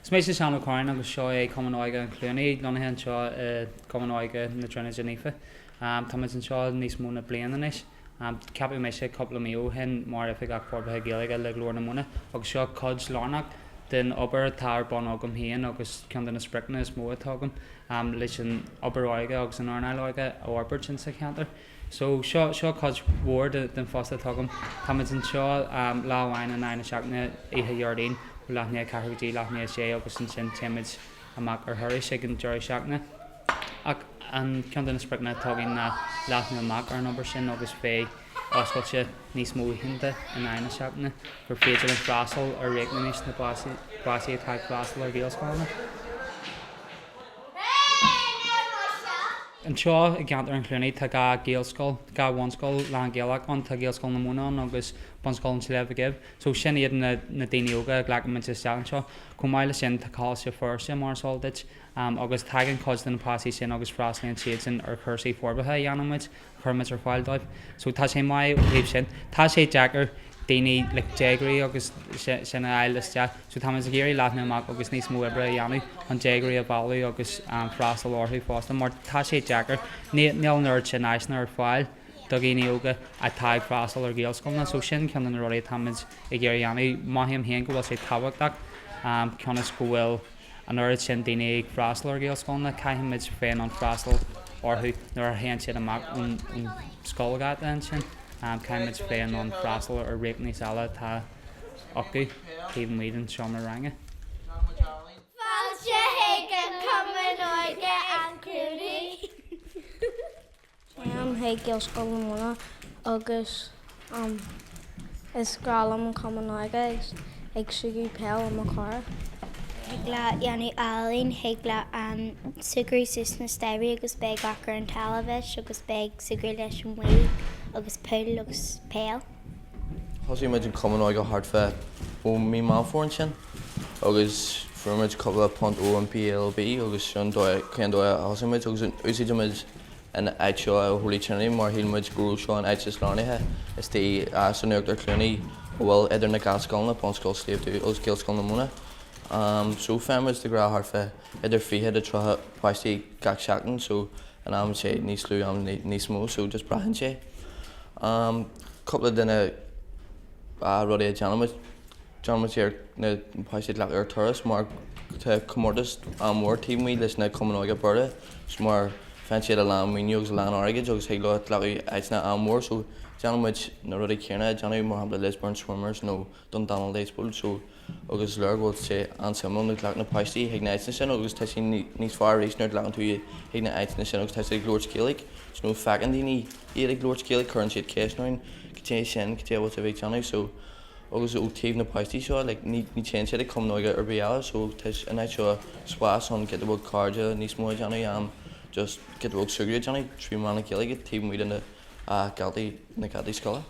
Is mise Seán Ó Curráin agus seo é Cumann Óige an Chluanaí, lonnaithe anseo i gCumann Óige na Tríonóide Naofa. Táimid anseo níos mó na bliain anois. Ceapadh mise cúpla mí ó shin mar Oifigeach Forbartha Gaeilge le Glór na Móna agus seo cuid lárnach den obair atá ar bun agam féin agus ceann de na spriocanna is mó atá agam leis an obair óige agus an earnáil óige a fhorbairt insa cheantar. So seo seo cuid mhór den phost atá agam. Táimid anseo lá amháin in aghaidh na seachtaine, oíche Dhéardaoin ó leath i ndiaidh a 4 go dtí leath i ndiaidh a 6 agus ansin téimid amach ar thurais ag an deireadh seachtaine. Ach an ceann de na spriocanna atá againn ná leathnú amach ar an obair sin agus bheith oscailte níos mó oícheanta in aghaidh na seachtaine gur féidir linn freastal ar riachtanais na bpáistí atá ag freastal ar Ghaelscoileanna. Anseo i gceantar an Chluanaí tá 2 Ghaelscoil, 2 bhunscoil lán-Ghaelach ann, tá Gaelscoil na Móna ann agus Bunscoil an tSléibhe Dhuibh. So sin iad na daoine óga a ghlacaimid isteach anseo. Chomh maith leis sin tá Coláiste Feirste mar is eol duit agus tagann cuid de na páistí sin agus freastalaíonn siadsan ar chúrsaí forbartha a dhéanaimid, a chuirimid ar fáil dóibh. So tá sé maith ó thaobh sin. Tá sé deacair daoine like déagóirí agus sin a fháil isteach so táimid ag iarraidh leathnú amach agus níos mó oibre a dhéanamh chun déagóirí a mhealladh agus freastal orthu fosta mar tá sé deacair, níl an oiread sin áiseanna ar fáil do dhaoine óga atá ag freastal ar Ghaelscoileanna so sin ceann de na rudaí atáimid ag iarraidh a dhéanamh. Mothaím féin go bhfuil sé tábhachtach cionn is go bhfuil an oiread sin daoine ag freastal ar Ghaelscoileanna, caithfimid bheith in ann freastal orthu nuair a théann siad amach ón scoilgheata ansin. Caithfimid bheith in ann freastal ar riachtanais eile atá acu taobh amuigh den seomra ranga. Fáilte chuig an Cumann Óige An Cluanaí. Téim chuig Gaelscoil na Móna agus is grá liom an Cumann Óige agus ag súgradh peil le mo chara. Thig leat déanamh ealaín, thig leat súgradh suas na staighrí agus beidh ag amharc ar an teilifís agus beidh ag súgradh leis an Wii agus pool agus peil. Thosaigh muid an Cumann Óige thart fá ó mí Meán Fómhair ansin agus fuair muid cúpla punt ó an PALB agus sin cén dóigh a thosaigh muid agus úsáideann muid an áit seo i Holy Trinity mar shíl muid go raibh seo an áit is lárnaithe istigh san Uachtar Chluanaí a bhfuil idir na dhá scoileanna, Bunscoil Sliabh Dubh agus Gaelscoil na Móna. So faigheann muid de ghnáth thart fá idir 20 to 30 páistí gach seachtain so in am sé níos lú am níos mó so just braitheann sé. Cúpla de na rudaí a déanaimid, déanaimid ar na páistí a ghlacadh ar turas mar tá comórtas an-mhór taobh amuigh leis na Cumainn Óige Béarla so mar faigheann siad a lán maoiniú agus a lán airgid agus thig leo glacadh áiteanna an-mhór so déanaimid na rudaí céanna a déanamh mar shampla Lisburn Swimmers nó Dundonald Ice Bowl so agus is léir go bhfuil sé an-suimiúil nuair a ghlacann na páistí chuig na áiteanna sin agus tá sé níos fearr arís nuair a ghlacann tú iad chuig na áiteanna sin agus tá siad ag labhairt Gaeilge so nuair a feiceann daoine iad ag labhairt Gaeilge cuireann siad ceist orainn cad é sin cad é a bhfuil sibh ag déanamh so agus ó taobh na páistí seo like ní ní téann siad ag cumann óige ar bith eile so tá an áit seo spás ann giota beag cairde níos mó a dhéanamh am just giota beag súgradh a dhéanamh trí mheán na Gaeilge taobh amuigh de na geataí na geataí scoile.